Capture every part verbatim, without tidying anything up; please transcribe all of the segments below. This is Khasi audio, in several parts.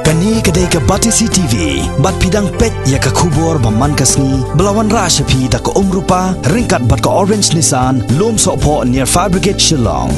Kane ka dei ka Batesi T V, bad phi dang peit ïa ka khubor ba man ka sngi, ba la wanrah sha phi da ka Umrupa, ryngkat bad ka Orange Nissan, Lumsohphoh near Fire Brigade Shillong.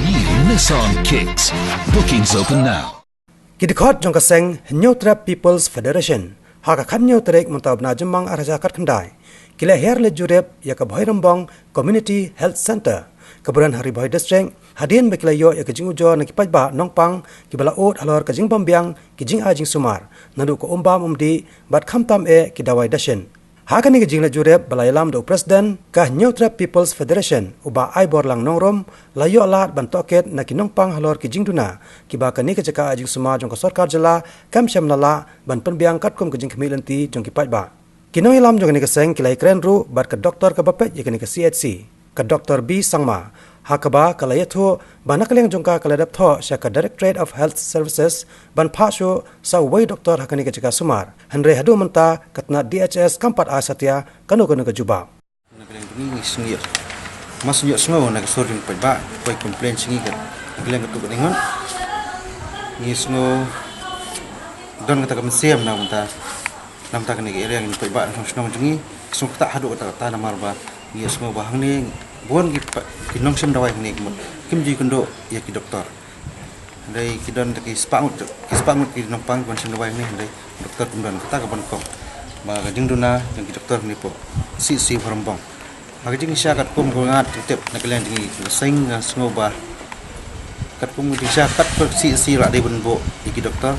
New Nissan Kicks. Bookings open now. Ki dkhot jong ka seng Hynñiewtrep People's Federation, ha ka khathynñiew tarik mynta u bnai Jymmang arhajar khatkhyndai, ki la hiar leit jurip ïa ka Bhoirymbong Community Health Centre, kaba don ha Ri Bhoi District, hadien ba ki la ïoh ïa ka jingujor na ki paidbah nongpang kiba la ud halor ka jingbymbiang ki jingai jingsumar, naduh ka umbam umdih bad khamtam eh ki dawai dashin. Ha kane ka jingleit jurip ba la ïalam da u President ka Hynñiewtrep People's Federation, u Bah Aiborlang Nongrum, la ïoh lad ban tohkit na ki nongpang halor ki jingduna kiba kane ka jaka ai jingsumar jong ka sorkar jylla kam shym la lah ban pynbiang katkum ka jingkhmih lynti jong ki paidbah. Ki nongïalam jong kane ka seng ki la ïakren ruh bad ka doktor kaba peit ïa kane ka C H C, ka Doktor B Sangma, ha kaba ka la ïathuh ba na ka liang jong ka ka la dep thoh sha ka Directorate of Health Services ban phah shuh sa uwei doktor ha kane ka jaka sumar, hynrei haduh mynta ka tnat D H S kam pat ai satia kano kano ka jubab. Na ka liang jong ngi, ngi sngew, ma sngew sngew na ka sur jong paidbah, poi complain sha ngi ka, na ka liang katu ka dei ngut. Ngi sngew don kata ka mynsiem na bynta, na bynta kane ka area, ngi paidbah na shnong jong ngi, sngew kata haduh kata kata namar ba ngi sngew ba hangne bun ki pa-, ki nongshim dawai hangne ki mut kim ju ïakynduh ïa ki doktor. Hynrei ki don ki spah ngut, ki spah ngut ki nongpang ki wan shim dawai hangne, hynrei doktor kim don, kata ka ban kong ba ka jingduna jong ki doktor hangne hapoh C H C Bhoirymbong. Ha ka jingshisha katkum ka ngat jingtip na ka liang jong ngi ka seng, nga sngew ba katkum ka jingshisha katkum C H C la dei ban buh ïa ki doktor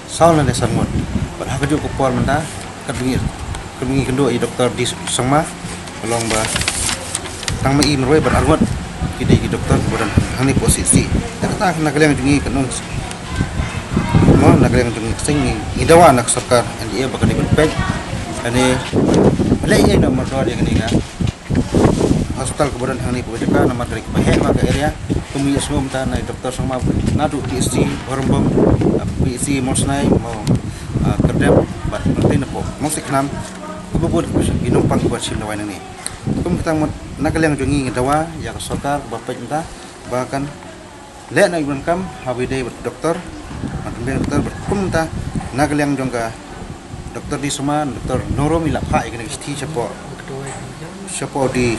saw lane san ngut. Bad ha kajuh ka por mynta, katba ngi, katba ngi kynduh ïa Doktor D Sangma, ka long ba tang ma i marwei bad arngut ki dei ki doktor kiba don hangne hapoh C H C. Te kata na ka liang jong ngi ka nong, mo, na ka liang jong ngi ka seng, ngi, ngi dawa na ka sorkar N D A ba ka dei ban peit, kane, leh ïa na mardor ïa kane ka hospital kaba don hangne hapoh jaka, namar ka dei kaba heh bha ka area. Kum ngi ïohsngew mynta na i Doktor Sangma naduh P H C Bhoirymbong, ah, P H C Mawsynai, mo, ah, Kyrdem, bad mynta napoh Mawsikkhnam, kaba bun ki nongpang kiba shim dawai nangne. Kum kata mut na ka liang jong ngi ngi dawa ïa ka sorkar kaba peit mynta ba kan leh noh ïa u donkam ha ba ïadei bad doktor, ban pynbiang doktor, bad kum mynta na ka liang jong ka Doktor D Sangma, Doktor Nongrum i la phah ïa kane ka shithi shapoh, shapoh D,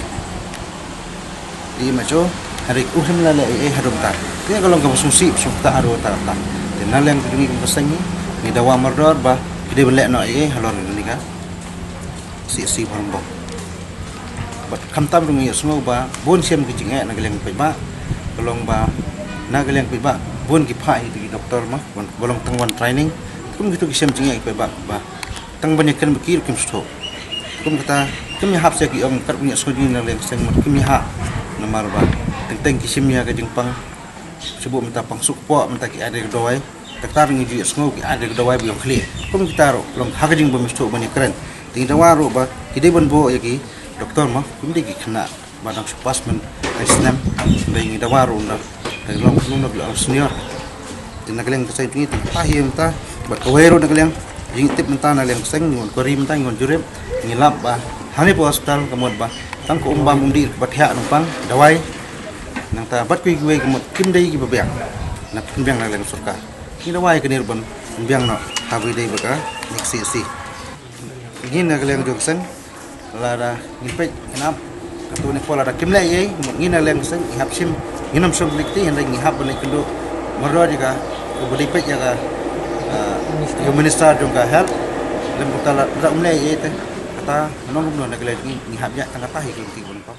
D M H O, hynrei u hynmen la leh ei ei haduh mynta. Te ka long kaba sngewsih sngewthuh haduh mynta. Te na liang jong ngi kum ka seng ngi, ngi dawa mardor ba ki dei ban leh noh ei ei halor kane ka C H C Bhoirymbong. Bad khamtam ruh ngi ïohsngew ba bun shem ki jingeh na ka liang paidbah, ka long ba na ka liang paidbah bun ki phah ïa ki doktor, mo, ba long tang wan training. Kum kitu ki shem jingeh ki paidbah ba tang ban ïakren bad ki ruh kim sngewthuh. Kum kata kim ïahap sha ki ong, katba ngi ïohsngew jingim na ka liang seng mut kim ïahap, namar ba teng teng ki shim ïa ka jingpang. Shu buh mynta pang suk poh, mynta ki ai da ka dawai. Daktar ngi ju ïohsngew ki ai da ka dawai ba ïong khlieh. Kum kita ruh long ha ka jingbymsngewthuh ban ïakren. Te ngi dawa ruh ba ki dei ban buh ïa ki doktor, mo, kim dei ki khynnah ba dang shu pass mynta lai snem. Te ngi dawa ruh na, te long kumno ki long senior. Te na ka liang ka seng jong ngi te kata hi mynta bad kawei ruh na ka liang jingtip mynta na liang ka seng, ngi wan kwari mynta, ngi wan jurip, ngi lap ba hangne hapoh hospital ka mut ba tang ka um bam um dih kaba thiah nongpang, dawai. Nangta bad kiwei kiwei ka mut kim dei kiba biang, na pynbiang na ka liang sorkar. Ngi dawa ïa kane ruh ban pynbiang noh ha ba ïadei bad kane ka C H C. Ngi na ka liang jong ka seng, lada ngin peit ngin ap, katto katne por lada kim leh ei ei, ngi na ka liang ka seng ngi hap shim, ngin ym shong kine kti, hynrei ngi hap ban leit kynduh mardor ïa ka, kaba dei peit ïa ka, ah, ïa u minister jong ka health. Lem kata lada um leh ei ei te, kata nong kumno na ka liang ngi, ngi hap ïa tang kata hi ka lynti ban pang.